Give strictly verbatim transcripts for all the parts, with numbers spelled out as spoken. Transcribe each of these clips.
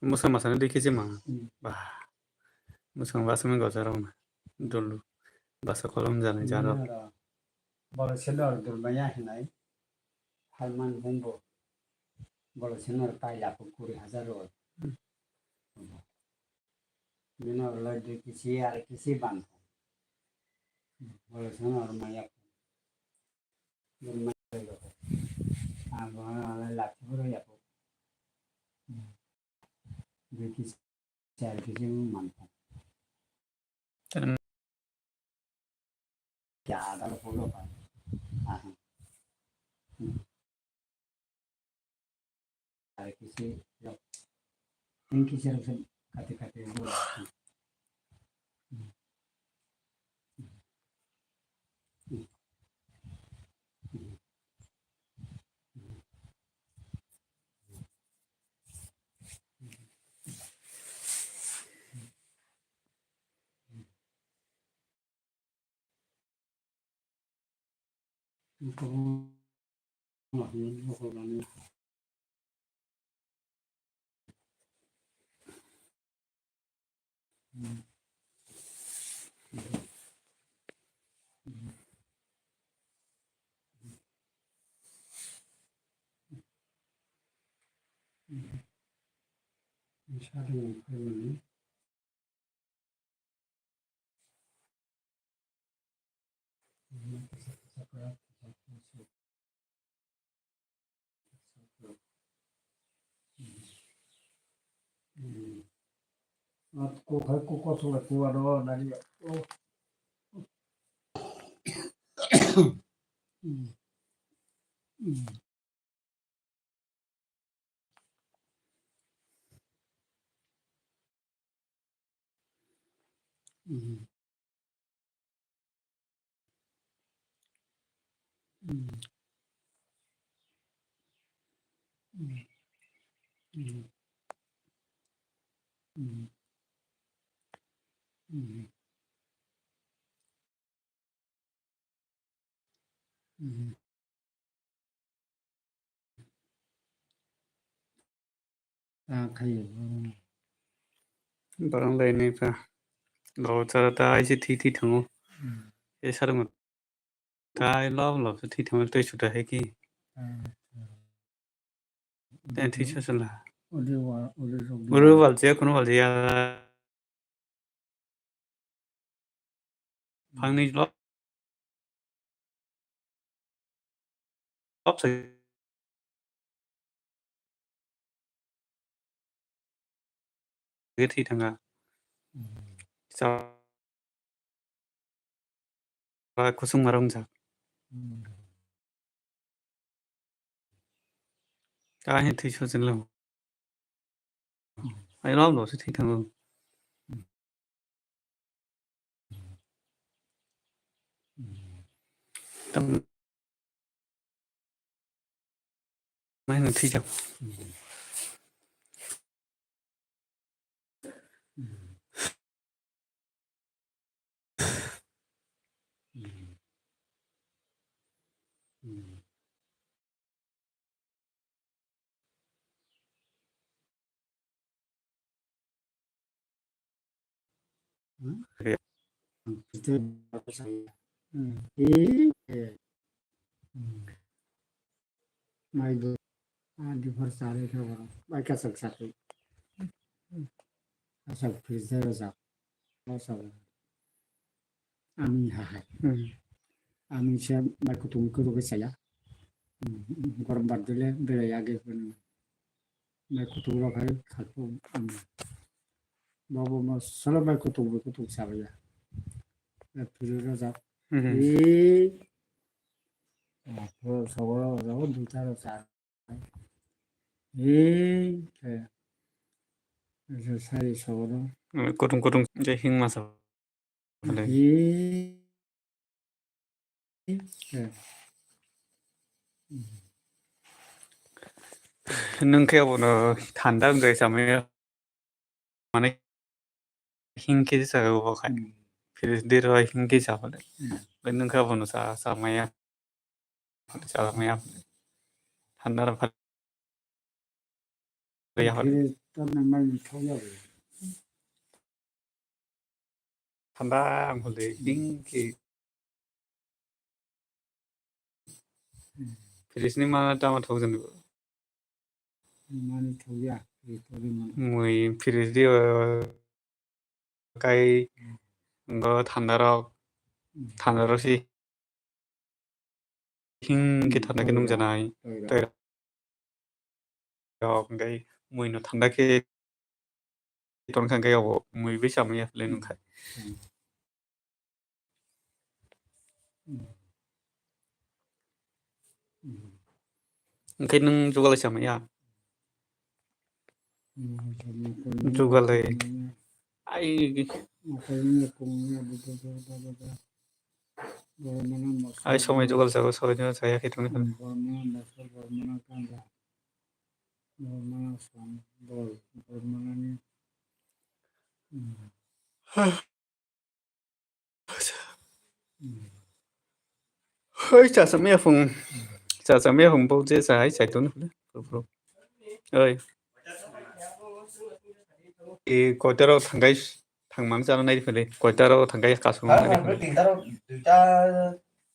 Mwsang masani dui kg mang. Hmm. Bah. Mwsang basa mani goja rok na. Dulu. Basa kolom jani jaro. Bini oro Bolo senor dulmaya hinai. Halman bumbo. Bolo senor paila ko kuri hajar ro. Hmm. Bini oro loi dui kg ar kg ban. Bolo senor maya. Abo ala lati boro ya ko. Dui kg, char kg man ko. Ya, dar polo pa. Aha. Char kg, ya. Tin kg rok se kati kati. Ko hai ko kosong lai ko aro nani. Oh. Borok lai nai pha. Lo chara ta ai se thi thi thango. E sarung ta ai lob lob se thi thango tei suda hai ki. Tei thwi sasala. Uri wal je, kuno wal je ya. Phangni lob, lob sa. Thwi thanga. Sa. Ba kusung marung jak. Kahe thwi sojin lo. Ai lo lo se thwi thango. Tam. Mai no thwi jak. Mai bo, ah, diphar chari khe borok. Bai kasak sakwi. Kasak fridge o jak. O sabo. Ami ha hai. Ami se mai kutung kutung ke saya. Gorom bar dile bera ya ge. Mai kutung rok hai khato. Babu ma salo mai kutung kutung sabaya. Fridge o jak. Ee. Apo sabo rok duita rok cha. Ee, khe. Sari sobono. Kutung kutung je hing masa. Ee, khe. Nwng khe abono thanda wngwi samaya. Mane hing khe sa o bo khai. Fridge de rw hing khe sa pha de. Bai nwng khe abono sa, sa maya. Sa maya. Thanda rw pha. Ya hor. Fridge, Tabna mai ni thok ya bo. Thanda ang hole Hmm. Hing ke. Hmm. Fridge ni ma tama thok jani bo. Mani thok ya, fridge thok di mani. Mui fridge di o kai Hmm. Ngo thanda rok, Hmm. Thanda rok si. Hing khe Hmm, thanda khe thok ya, nungjanai. Thok ya. Tei rok hingkai mui no thanda khe tongkha hingkai abo mui bai chamani ya le nungkha. Hmm. Hmm. Hmm. Hingkai nung jugalai chamani ya. Hmm, chamani ya. Jugalai. Hmm. Ai. Ai, somoi jugal jago, somoi jugal jaya khe tongni phano. Bormana mosol, bormana kanda, bormana som, bol, bormana ni, hmm. Hoi, chasam ya phung. Chasam ya phung bo je sa hai chai tongni phano. Oi. E, koitaro thangkai, thangmang chana nai phele. Koitaro thangkai kasung nai phele. Tintaro, duita,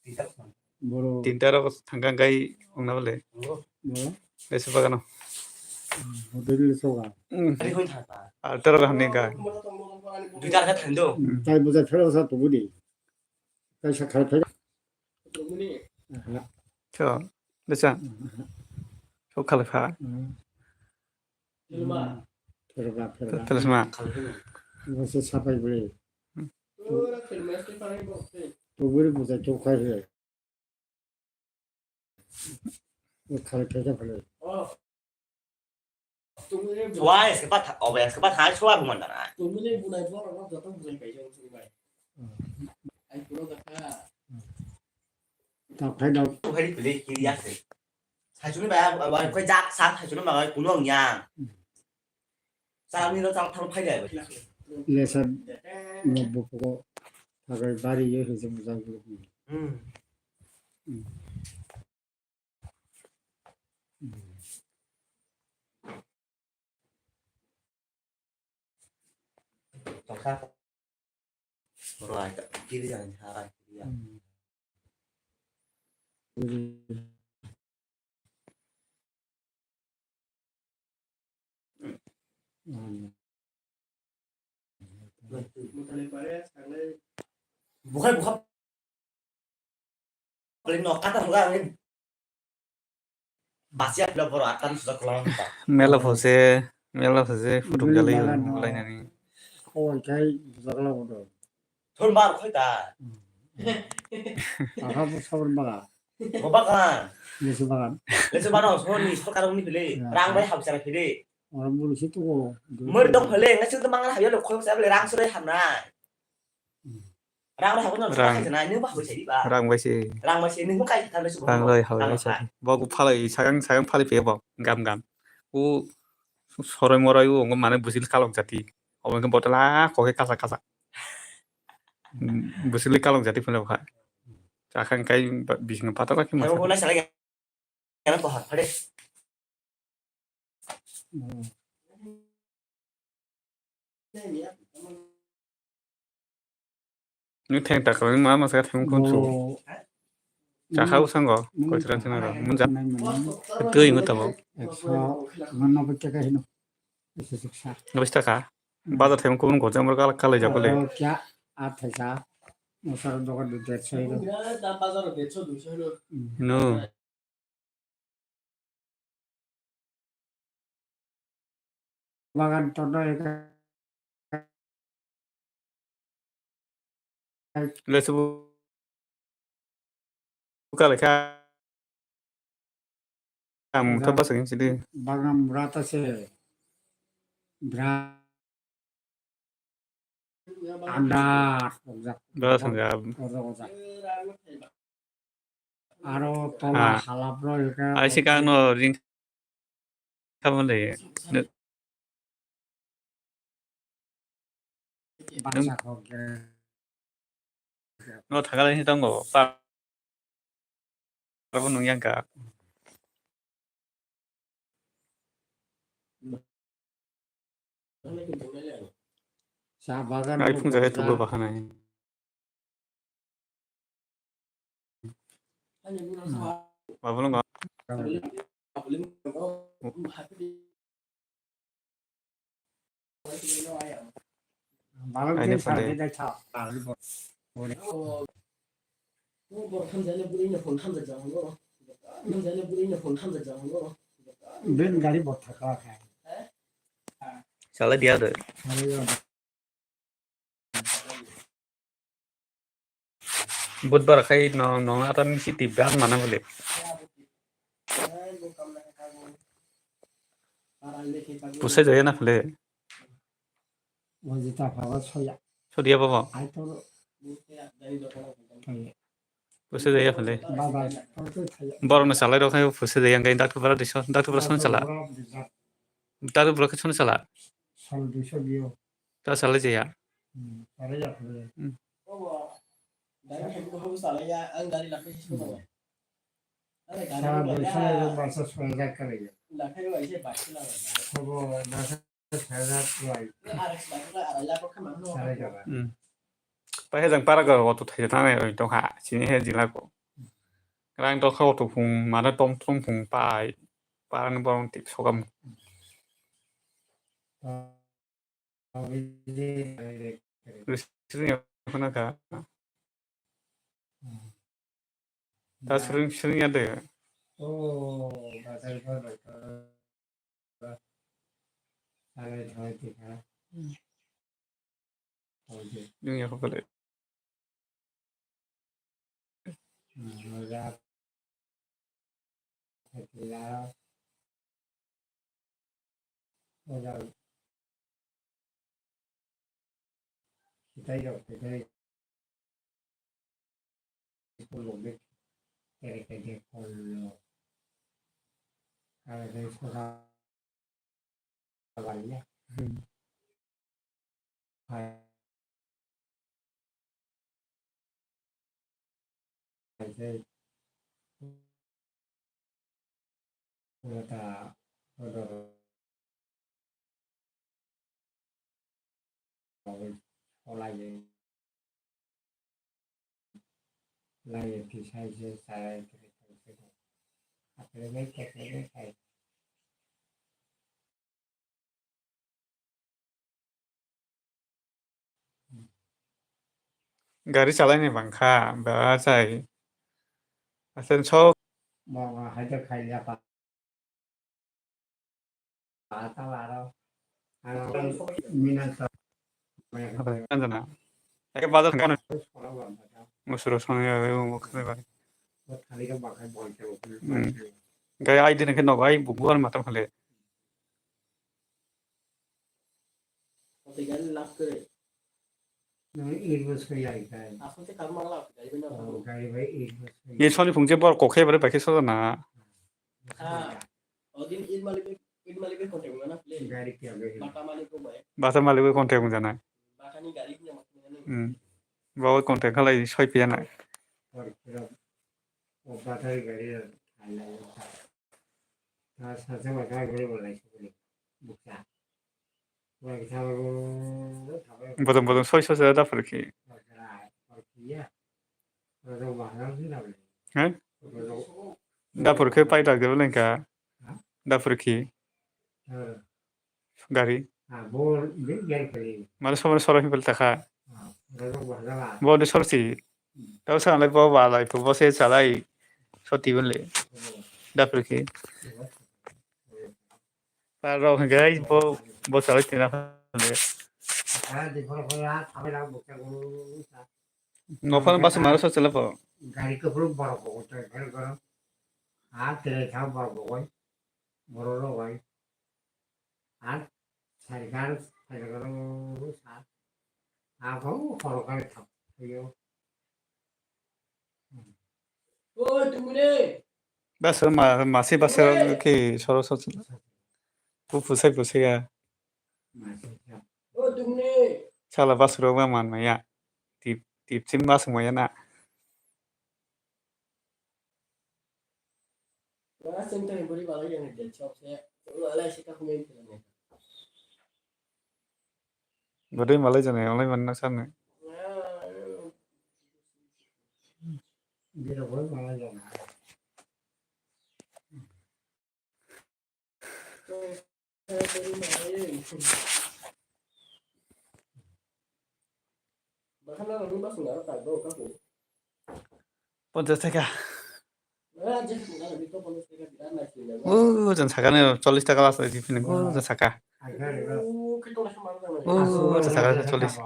tintaro. Boro. Tintaro thangkai kai ongna bole. Boro. Ese bagano. Hotel soga. Hmm. Altaro hamne ka. Duita ka thangdo. Hmm. Tai buja phela sa tubudi. Kaisa khalai phai. Aha. Cho, besa. Aha. Cho khalai pha. Aha. Pherga, pherga. Phelasma. Bo se sapai bwle. Hmm. Tuburi bujai to khai he. Bo khalai phai kha phai. Chwai, eskapa tha-, obo eskapa thai chwai bumang dana. Tumini bunai borok no joto bujai paijak chwng bai. Hmm. Ai puro dakha. Hmm. Ta phai dok. Phai pili kiri ya se. Sai chuni bai, bai, bai, koi jak sak sai chuni bai, kuno yang. Hmm. Chak ni lo chak thang phai dai. Lesa no buko thagai bari yo he jong jang lo. Hmm. Hmm. Tongkha. Oro ai ta kiri yang ha kiri yang. Bukhai bukhai. Paling no kata bukhai. Basia pula boro atan sudah kelang ta. Mela phose, mela phose, photo Bini gali bagan no. Mulai nani. Koi kai sudah kelang udah. Thon bar khoi ta. Aha bu sabun baga. Bo bagan. Lesu bagan. Lesu bagan, soni sorkar ni bile. Ya. Rang bai hau bichara bile. Orang bulu situ ko. Mer dong bile, ngasih tu mangan hayo lo khoi sa bile rang sudah hamna. Hmm. Rang rok habo no Rang. Khai sana, nung ba habo sai ba. Rang bai se. Rang bai se, nung kai sana su. Rang roi habo bai se. Bo ku phalai, sagang, sagang phalai pe bo, gam, gam. U soroi moroi u, ongo mane busil kalok jati. Obo ke botol a, koke kasa, kasa. Hmm, busil kalok jati phano kha. Chakhang kai ba-, bising patala ke masa. Habo na sala. Kena pohar phade. Hmm. Ni theng tak ni ma ma sa theng kun su. Bo Cha khau sango, hmm, koi tran sina ro. Mun ja. Nai mani. Tui ngu tabo. Ekso nonnobai taka hino. Ekso siksa. Nobis taka. Hmm. Bazar theng kun ko jang kala kala ja kole. Aro kya? Athai sa. Mosar dogan de derso hino. Dam bazar derso duiso hino. Hmm. No. Bagan tono eka. Lesu buka lekha. Am Bagan, tapa sengin sidi. Bagan murata se. Bra. Andar, ojak. Bas, ojak. Ojak, ojak. Aro tola ha. Halap roi ka. Ai, si kang no ring khamale. Baksa kok ge. No thagal ni tongo. Pa. Abo nung yang ka. Cha bagan. Ai phung jaga thukbo bahanai. Babu nung. Kaini phone de. Ben gari bo thaka kha. Chala diya de. Budbar khai no, no atan si tibda mana bole. Pusai jaya na phale. Wajita phawa soya. Sodiya baba. Ai to. Pusai jaya phale. Baba, to to thaya. Borok no salai rok khai pusai jaya ngai doctor bara diso, doctor bara sono chala. Doctor bara sono chala. Sal diso dio. Ta salai jaya. Hmm, salai ya phale. Hmm. Sara dui sal ero basa soya jak kare ya. Obo basa soya jak kare. Salai jaba. Hmm. Pai hajang para ga auto thai thang nai tong ha. Sini he jila ko. Rang to kha auto phung mana tom tom phung pai. Para ni borong tik sokam. Sring ya khuna kha. Ta sring sring ya de. Oh, bazar bazar. Salai thai tika. Nung ya khokole. Moja. Thai tika. Moja. Kitai rok kitai. Kolomik kere kere kolo. Kare kare soda baliya. Hmm. Hai. Hai, hai. Wata, wata. Solai, solai, tisa, tisa, tisa, tisa. Apa lagi, apa lagi, apa lagi. Gari chalai ni bangkha, bera chai. Asen sok. Mama haja khai ya pa. Pata laro. Ano mina sa. Anjana. Eke bazar kan. Musuro song ya, mo khne bari. Thali ka bakai bol ke. Hmm. Gai ai din ke no gai bubuan matam khale. Ote gari last kore. Nang eight bosor yari kai. Asol te kam mangla gari bina. Oh, gari bai eight bosor. Ye soni phung je bor kokhe bare bai khe soda na. Ah, odin eight malik, eight malik bai contact mangla na, please. Gari kya bai? Bata malik ko bai. Bata malik bai contact mangla na. Bata ni gari bina mangla na. Hmm. Bawa contact khalai soi piya na. Bor kira. O bata ni gari na. Ta sa sa ma ka gari bolai sukuli. Buksa. Bolai sa ma. Bodong bodong soi soi soi da phurkhi. He? Da phurkhi pai da gari lengka. Da phurkhi. Gari. Mane somar soro himphel takha. Bo de sorsi. Tau sa lai bo ba lai bo se chalai. Soti bole. Da phurkhi. Parok hingke bo, bo chalai tina phande. Nokphano basa maro so chala po. Gari kopor borok bo kotor gari goro. A tere tha borok bo koi. Borok rok bai. A sarikar sarikar sa. A bo khoro kare thap yo. Oi, tungune. Bas, ma, masi bas ke soro so. Pu pusai pusai ya. Oi, tungune. Sala bas ro ma man maya. Tip, tip sim bas maya na. Wala sing tani buri bala yang de chok se. Wala sika kumen tani. Bwdwi malai jani, malai manna sani. Ponchas taka. O jang sakani chollish taka last oi phini o jang saka. O jang saka chollish.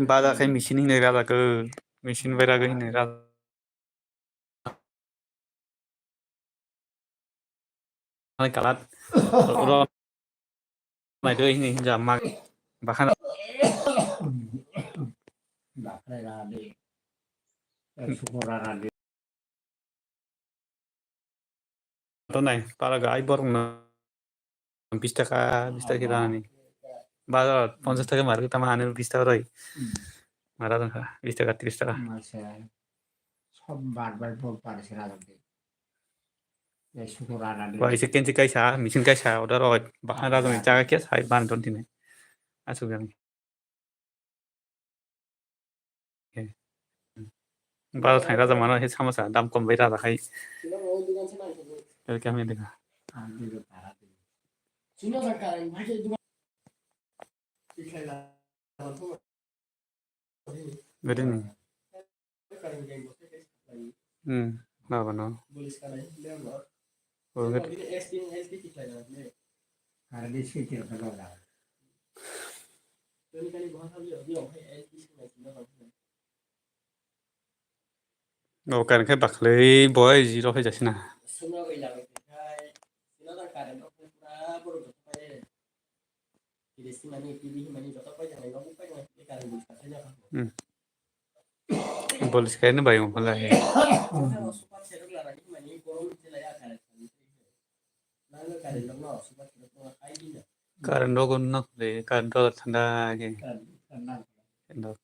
Baja khai machine hinwi raja ko, machine bai raga hinwi raja. Ani kalat ro mai do hini hinja mak bakhana. Bakhana ra de. Suko ra ra de. To nai para ga ai borok na bis taka bis taka rani. Bazar ponchas taka market tama ani bis taka roi. Mara dong kha bis taka tris taka. Masa. Sob bar bai bol pari sera dong de. Ya suko ra ra de. Wah isi kenchi kaisa machine kaisa order oi bakhana ra dong jaga kya sai ban don tine. Asuk jani. Baro thang raja mano he sama sa dam kom bai raja khai. Kami dengan. Gari ni. Hmm, baba no. O kar khe bakhli boy zero hai jasina. Hmm. Bolis kaya ni bayung pala he. Current rogo nok le, current rogo thanda ke. Endo.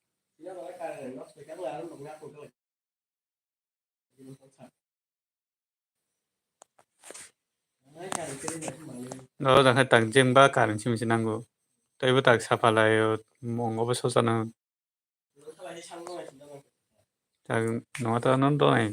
No, jang hai tak jeng ba current simi se nango. Tei bo tak sapha lai o, mongo bo sosa nang. Tak no ta non do nai.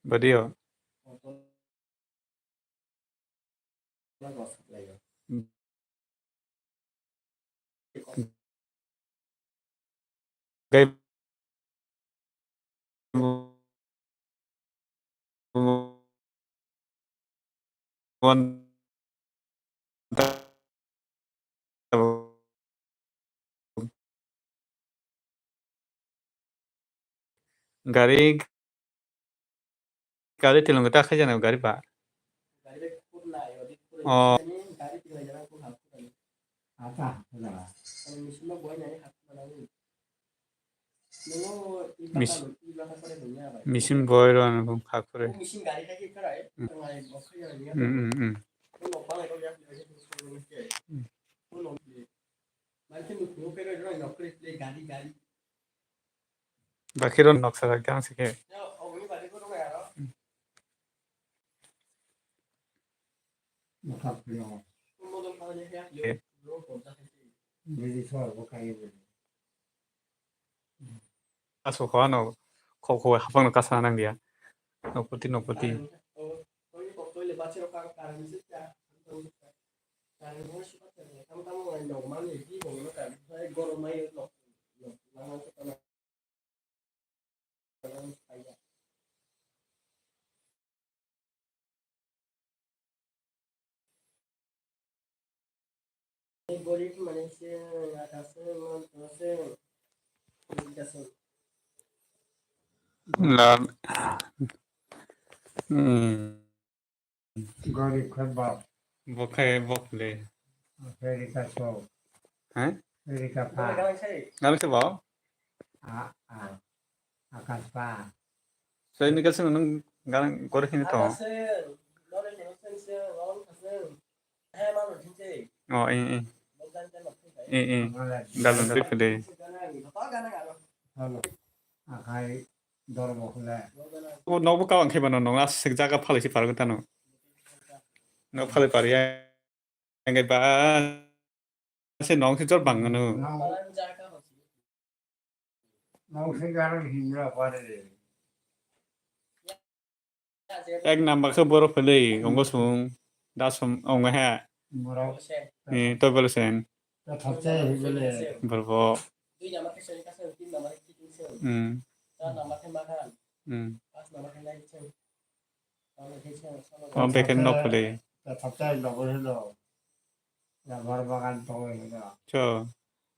Badio. Gai Gari, gari tilung ta khaijana gari ba. O. Mis-, machine boy rok ano kha kore. Hmm, hmm, hmm. Bakhe rok noksa rok gang se khe. Aso kho ano kho kho hapang no kasa nang dia. Nokpoti nokpoti. La, hmm. Gorib khe bap. Bo khe bok le. Khe rika so. He? Rika pa. Ganang se bo? A, a. Akash pa. Sai ni kaisa nung ganang gore hini to. Oh, eh, eh. Eh, eh. Dalun trip de. Halo. Akai dormo khule. Bo nokbo kawan khe bano nong aswk jaga phalai se pargo tano. Nok phalai pariya. Hingke ba se nong se jor bang no. Nong se garang hingra pare. Ek number khe borok phele ongo sung dasom ongo he. Borok. Ni to bolo sen. To thapse hibele. Borok. Hmm. Hmm. O beken nok pele. Thapchai nogo hino. Rubber bagan tongo hino. Cho.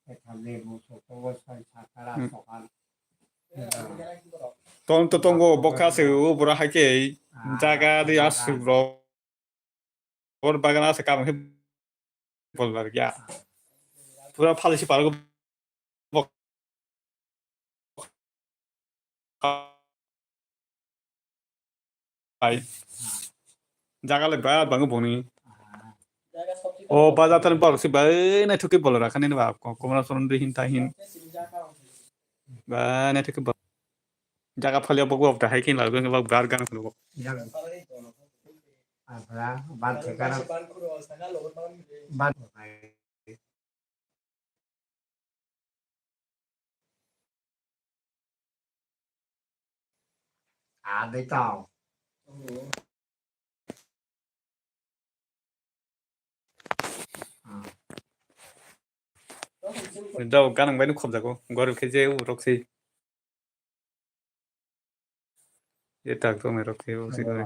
Ekhamni musu tongo sai sakara sokan. Tong to tongo bokha se o bora hai ke jaga de asuk rok. Rubber bagan ase kam he bolbar ya. Pura phalisi pargo. Hai. Jaga le ba bango boni. O bajar tani borok si bai nai thuki bolo rakhani ba ko komra soron de hin ta hin. Ba nai thuki bolo. Jaga phalya bok bok da hai kin la bok bar gan ko. Abra ban thekara ban. Adai tao. Dao ganang bai no khobjago. Gorib khe je u rok se. Je tak tongnai rok khe bo se gori.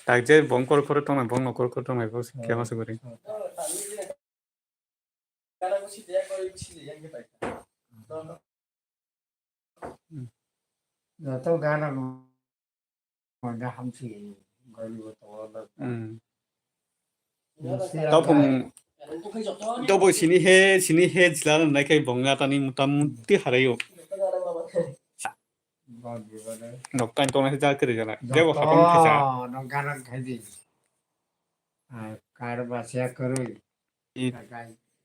Tak je bong kor kor tongnai, bong no kor kor tongnai bo se khe ma se gori. Joto gana no hamsi gori bo to. Hmm. Topung, topung sini he, sini he jila nai kai bong atani muta muti harai o. Nok tan tong nai ja kiri jana. Jebo hapang kisa. Nok garan khai di. Kar ba sia karui.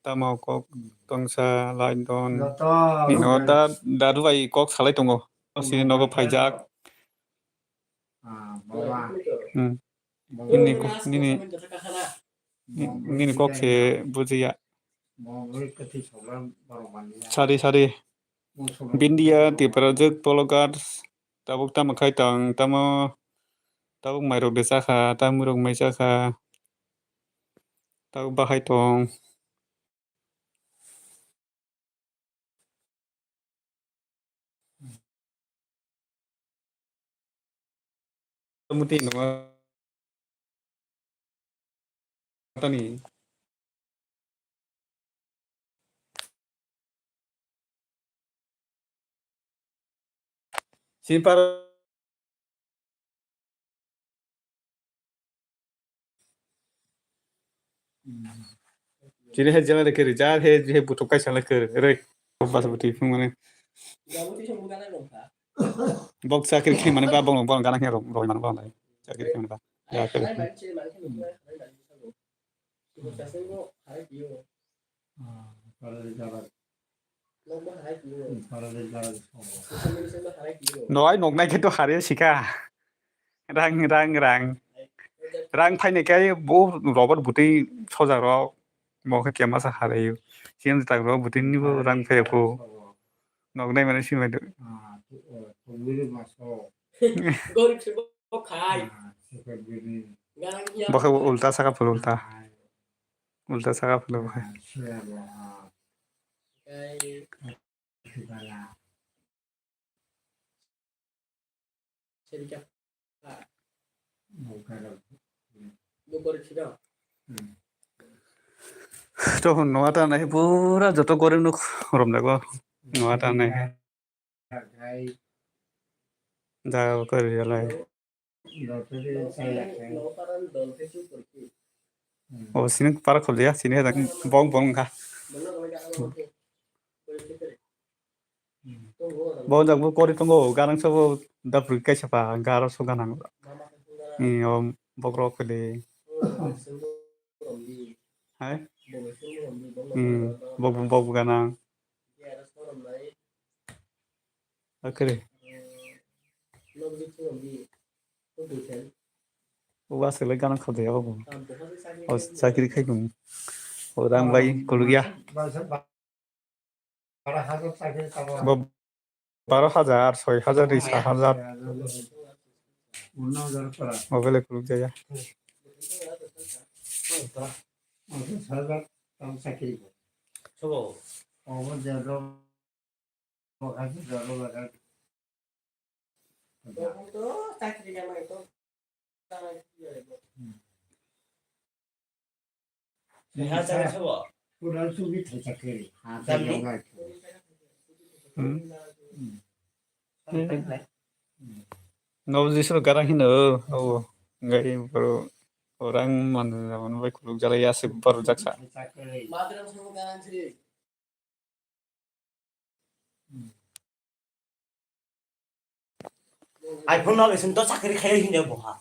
Tamo kok tongsa lai don. Nino ta dadu bai kok salai tongo. Sini nogo phaijak. Hmm. Nini kok, nini, nini kok se bujiya. Sari, sari. Bindia, Tipra, Jek, Pologar, tabuk tamo khai tong, tamo, tabuk mairok de chakha, tamurok mai chakha, tabuk bahai tong. Muti no tani. Simpar. Chini he jela de kiri, jar he, he butuk kai sala kiri, re. Bas buti phung mane. Bok chakri khe mane ba bong bong gana khe roi mane ba. Chakri khe mane ba. Ya khe. Noi nok nai khe to hari sika. Rang, rang, rang. Rang phainai khe bo rubber butwi sojak rok. Bo khe kemasa hari. Siyan tak rok butwi ni bo rang phai ko. Nok nai mane simi do. Bo khe ulta saka phul ulta. Ulta saka phul bo khe. Tohon noa ta nai pura joto gorem no romjago noa ta nai. Jaga kari jalai. O sini para khulya sini bong bong kha. Bo jang bo kori tongo, ganang sabo dapri kaisa pa, garo so ganang. Ni o bokrok kele. Hai? Hmm, bok, bok ganang. Akhire. O aswk le ganang khaja ya bo. O chakri khai dong. O rang bai kuluk ya. Bo baro hajar, soi hajar, ri sa hajar. Mobile kuluk jaya. Hmm. Ngo jisro garang hino, o, ngai bro, orang mana mana bai kuluk jala ya se baru jaksa. iPhone no isin to chakri khai hinja boha.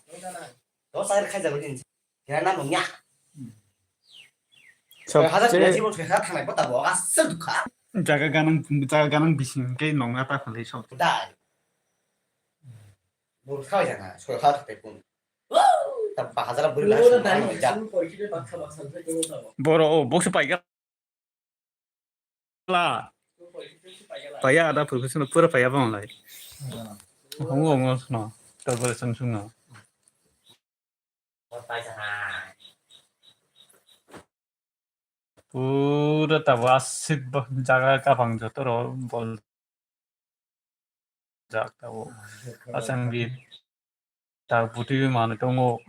To chakri khai jalo din. Kira na mungya. Sabse hajar kira jibo kira thangnai pota bo asal dukha. Jaga ganang, jaga ganang bising ke nong ata khalai sob. Dai. Bor khai jana, soi har te kun. Ta bahajala buri lai. Boro o box pai ga. La. Paya ada professional pura paya bang lai. Hongo hongo sno. Tabal sung sung no. Pura tabo aswk jaga kapang joto ro bol jak tabo. Asang bi tak buti manwi tongo.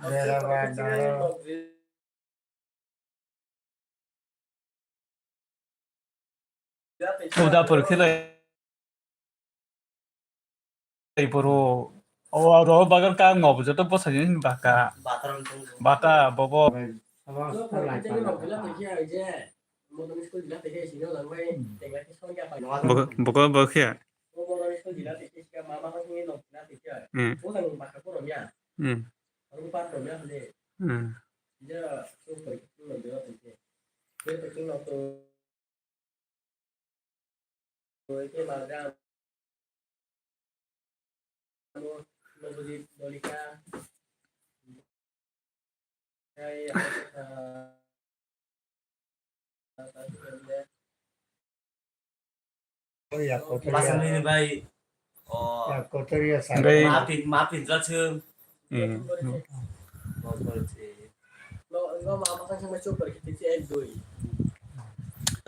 Uda pur khilai. Tei boro o aro bagar ka ngobo joto bwsajini baka. Bata bobo. Boko boko khe. Hmm. Hmm. Hmm. Pasal ini bai. Oh. Bai. Mapin, mapin jachung. Hmm.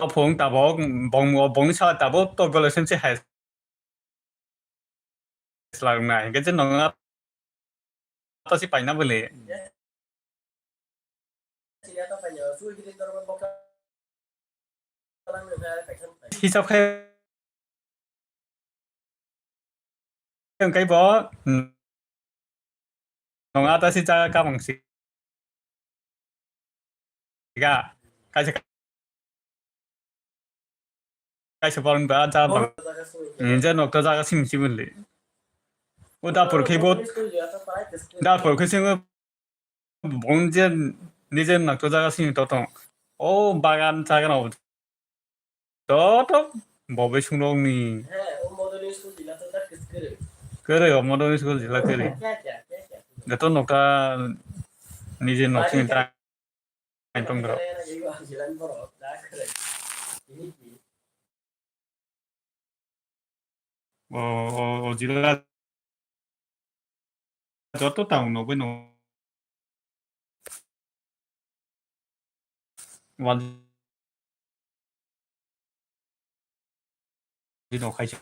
Aphung tabok bong, bongni sal tabok to relationship hai. Swlak na hingke je nong a to si paina bole. Hisab khai hingke bo nong a to si jaga kamang si. Ga, kaisa, kaisa borok ba ja ba. Ni je nokta jaga sim sim le. O dapur khe bo, dapur khe singo bong je nije nokta jaga sim to tong. O bagan jaga no Toto, bobe sungrokni. Kwrwi, o model ni school jila kwrwi. Joto nokta nije nok sini ta tong rok. O, o, o jila joto town no bino. Wal bino khaisa.